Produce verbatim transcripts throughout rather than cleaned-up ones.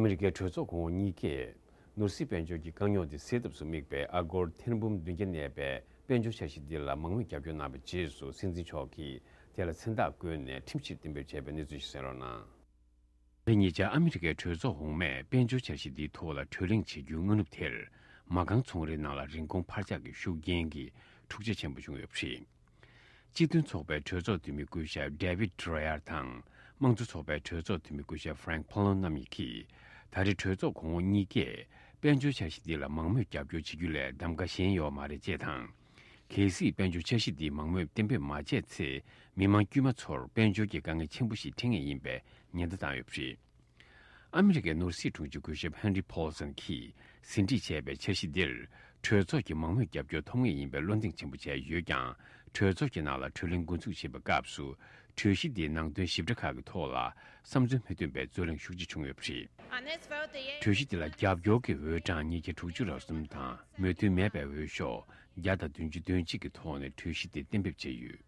ཨ་མི་རི་ཀའི་གྲོས་ཚོགས་གོང་འོག་གཉིས་ཀས་ནོར་སྲིད་དཔལ་འབྱོར་གྱི་དཀའ་རྙོག་དེ་སེལ་ཐབས་སུ་དམིགས་པའི་ཨ་སྒོར་ཐེར་འབུམ་བདུན་བརྒྱ་གནས་པའི་དཔལ་འབྱོར་འཆར་གཞི་འདི་ལ་མང་མོས་རྒྱབ་སྐྱོར་གནང་བའི་རྗེས་སུ། སྲིད་འཛིན་མཆོག་གིས་དེ་ལ་མཚན་རྟགས་བཀོད་ནས་ཁྲིམས་ཕྱིར་གཏན་འབེབས་བྱས་པའི་གནས་ཚུལ་ཞིག་གསན་རོགས་གནང་། ཉེ་ཆར་ཨ་མི་རི་ཀའི་གྲོས་ཚོགས་འོག་མས་དཔལ་འབྱོར་འཆར་གཞི་འདིའི་ཐོག་ལ་གྲོས་གླེང་བྱེད་རྒྱུའི་སྔ་ནུབ་དེར། མ་རྐང་ཚོང་རའི་ནང་ལ་རིན་གོང་འཕར་ཆག་གི་ཤུགས་རྐྱེན་གྱིས་འཁྲུག་ཆ་ཆེན་པོ་བྱུང་ཡོད་པ་རེད། སྤྱི་མཐུན་ཚོགས་པའི་གྲོས་ཚོགས་འཐུས་མི་སྐུ་ཞབས་David Dreyer དང་། དམངས་གཙོ་ཚོགས་པའི་གྲོས་ཚོགས་འཐུས་མི་སྐུ་ཞབས་Frank Pallone རྣམ་གཉིས་ཀྱིས། ད་རེས་གྲོས་ཚོགས་གོང་འོག་གཉིས་ཀས་དཔལ་འབྱོར་འཆར་གཞི་འདི་ལ་མང་མོས་རྒྱབ་སྐྱོར་བྱེད་རྒྱུ་ལས་གདམ་ག་གཞན་ཡོད་མ་རེད་ཅེས་དང་། གལ་སྲིད་དཔལ་འབྱོར་འཆར་གཞི་འདི་མང་མོས་གཏན་འབེབས་མ་བྱས་ཚེ། མི་མང་དཀྱུས་མ་ཚོར་དཔལ་འབྱོར་གྱི་དཀའ་ངལ་ཆེན་པོ་ཞིག་འཕྲད་ངེས་ཡིན་པའི་ཉེན་བརྡ་བཏང་ཡོད་པ་རེད། ཨ་མི་རི་ཀའི་ནོར་སྲིད་དྲུང་ཆེ་སྐུ་ཞབས་Henry Paulson གྱིས་ཟིན་བྲིས་བྱས་པའི་འཆར་གཞི་འདིར་གྲོས་ཚོགས་ཀྱི་མང་མོས་རྒྱབ་སྐྱོར་ཐོབ་ངེས་ཡིན་པའི་བློ་འདེངས་ཆེན་པོ་བྱས་ཡོད་ཀྱང་། གྲོས་ཚོགས་ཀྱི་ནང་ལ་གྲོས་གླེང་འགོ་འཛུགས་བྱེད་པའི་སྐབས་སུ། གྲོས་གཞི་འདིའི་ནང་དོན་ཞིབ་ཕྲ་ཁག་གི་ཐོག་ལ་བསམ་ཚུལ་མི་མཐུན་པའི་རྩོད་གླེང་ཤུགས་ཆེ་བྱུང་ཡོད་པ་རེད། གྲོས་གཞི་འདི་ལ་རྒྱབ་སྐྱོར་གྱི་འོས་གྲངས་ཉིས་བརྒྱ་དྲུག་ཅུ་རེ་གསུམ་དང་། མོས་མཐུན་མེད་པའི་འོས་ཤོག་བརྒྱ་དང་བདུན་ཅུ་དོན་གཅིག་གི་ཐོག་ནས་གྲོས་གཞི་དེ་གཏན་འབེབས་བྱས་ཡོད།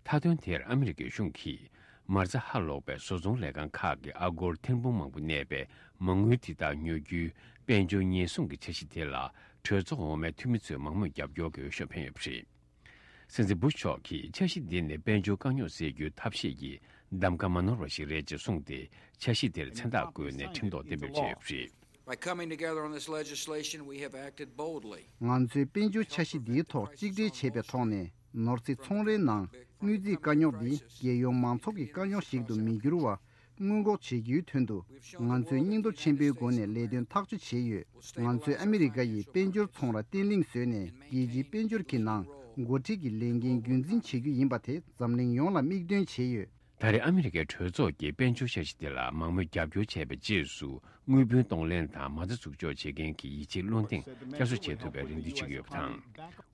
མཐའ་དོན་དེར་ཨ་མི་རི་ཀའི་གཞུང་གིས་མ་རྩ་ཧ་ལོག་པའི་བཟོ་ཚོང་ལས་ཁང་ཁག་གི་ཨ་སྒོར་ཐེར་འབུམ་མང་པོ་གནས་པའི་མ་དངུལ་དེ་དག་ཉོ་རྒྱུའི་དཔལ་འབྱོར་ཉེན་སྲུང་གི་འཆར་གཞི་དེ་ལ་གྲོས་ཚོགས་འོག་མའི་འཐུས་མི་ཚོས་མང་མོས་རྒྱབ་སྐྱོར་གྱི་འོས་ཤོག་འཕེན་ཡོད་པ་རེད། སྲིད་འཛིན་Bush མཆོག་གིས་འཆར་གཞི་འདི་ནི་དཔལ་འབྱོར་དཀའ་རྙོག་སེལ་རྒྱུའི་ཐབས་ཤེས་ཀྱི་གདམ་ག་མ་ནོར་བ་ཞིག་རེད་ཅེས་གསུངས་ཏེ། འཆར་གཞི་དེར་མཚན་རྟགས་བཀོད་ནས་ཁྲིམས་ཐོག་གཏན་འབེབས་བྱས་ཡོད་པ་རེད། By coming together on this legislation, we have acted boldly. ང་ཚོས་དཔལ་འབྱོར་འཆར་གཞི་འདིའི་ཐོག་གཅིག་སྒྲིལ་བྱས་པའི་ཐོག་ནས། ནོར་སྲིད་ཚོང་རའི་ནང་དངུལ་རྩིས་དཀའ་རྙོག་འདི་རྒྱལ་ཡོངས་མང་ཚོགས་ཀྱི་དཀའ་རྙོག་ཞིག་ཏུ་མི་འགྱུར་བ་སྔོན་འགོག་བྱེད་རྒྱུའི་དོན་དུ། ང་ཚོས་སྙིང་སྟོབས་ཆེན་པོའི་སྒོ་ནས་ལས་དོན་ཐག་གཅོད་བྱས་ཡོད། ང་ཚོས་ཨ་མི་རི་ཀ་ཡི་དཔལ་འབྱོར་ཚོང་ར་བརྟན་ལྷིང་བཟོས་ནས། རྒྱལ་སྤྱིའི་དཔལ་འབྱོར་གྱི་ནང་འགོ་ཁྲིད་ཀྱི་ལས་འགན་རྒྱུན་འཛིན་བྱེད་རྒྱུ་ཡིན་པ་དེ་འཛམ་གླིང་ཡོངས་ལ་མིག་སྟོན་བྱས་ཡོད། ད་རེས་ཨ་མི་རི་ཀའི་གྲོས་ཚོགས་ཀྱིས་དཔལ་འབྱོར་འཆར་གཞི་དེ་ལ་མང་མོས་རྒྱབ་སྐྱོར་བྱས་པའི་རྗེས་སུ། དངུལ་བུན་གཏོང་ལེན་དང་མ་རྩ་འཛུགས་འཇོག་བྱེད་མཁན་གྱི་ཡིད་ཆེས་བློ་གདེང་བསྐྱར་གསོ་བྱེད་ཐུབ་པའི་རེ་འདུན་བྱེད་ཀྱི་ཡོད་པ་དང་།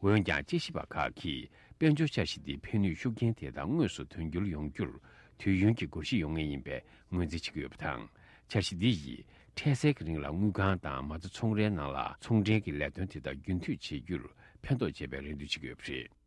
འོན་ཀྱང་། དཔྱད་ཞིབ་པ་ཁག་གིས་དཔལ་འབྱོར་འཆར་གཞི་འདིའི་ཕན་ནུས་ཤུགས་རྐྱེན་དེ་དག་དངོས་སུ་དོན་འཁྱོལ་ཡོང་རྒྱུར་དུས་ཡུན་གྱི་སྒོར་གཞི་ཡོང་ངེས་ཡིན་པའི་ངོས་འཛིན་བྱེད་ཀྱི་ཡོད་པ་དང་། འཆར་གཞི་འདི་ཡིས་འཕྲལ་སེལ་གྱི་རིང་ལ་དངུལ་ཁང་དང་མ་རྩ་ཚོང་རའི་ནང་ལ་ཚོང་འབྲེལ་གྱི་ལས་དོན་དེ་དག་རྒྱུན་མཐུད་བྱེད་རྒྱུར་ཕན་ཐོགས་བྱེད་པའི་རེ་འདུན་བྱེད་ཀྱི་ཡོད་པ་རེད།